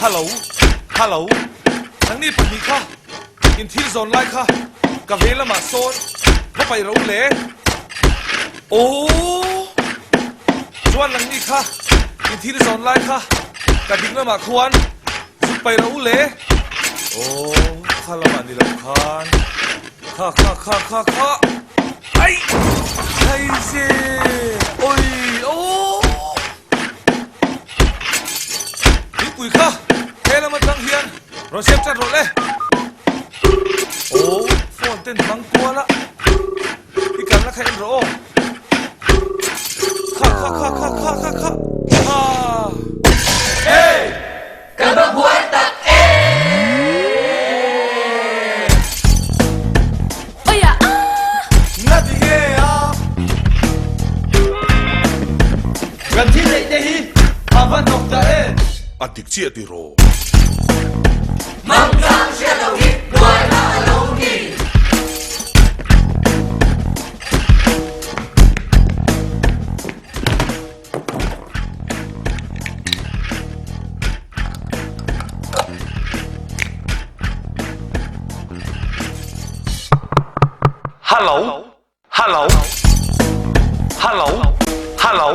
Hello, hello, nangni pahnih kha in thil zawn lai kha ka vei lamah sawn va paih ro le. Aww, chuan nangni kha in thil zawn lai kha ka ding lamah khuan zuk paih ro le. Aww, kha lamah ni lo khan kha kha kha kha kha ai hei ze oi aww. Thingpui kha he lam atang hian rawn siam chat rawh le. Aw, phone ten hmang kual a, i kalna kha en rawh aw. Kha kha kha kha kha kha kha kha. Hey! Kan va buai tak em! Oia ah! Nga ti nge a? Kan thil neih te hi a va hnawk ta em? A dik chiah ti rawh. Mangchang hriat loh hi buaina a lo ni. Hello Hello Hello Hello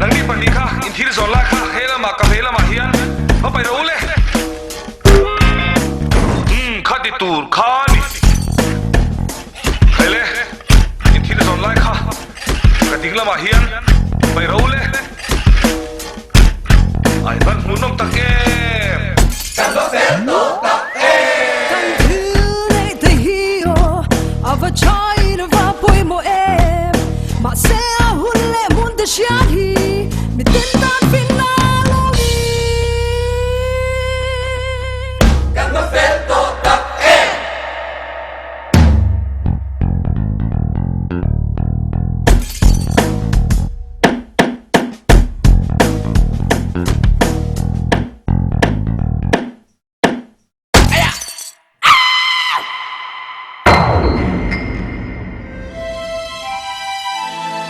Nangni pahnih kha in thil zawn lai kha he lamah ka vei lamah hian va paih ro le. Umm kha ti tur kha ni. Khaile in thil zawn lai kha ka ding lamah hian paih ro le. Ai van hmuhnawm tak em! Kan va fel tawh tak em! Kan thil neih te hi aw a va thain a va pawimawh em! Mahse a hun leh hmun te hriat hi mi tin tan finna lo ni. Kan va fel tawh tak em!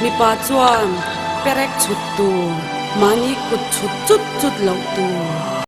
Mipa chuan perek chhut tur, mahni kut chhut chut chut loh tur.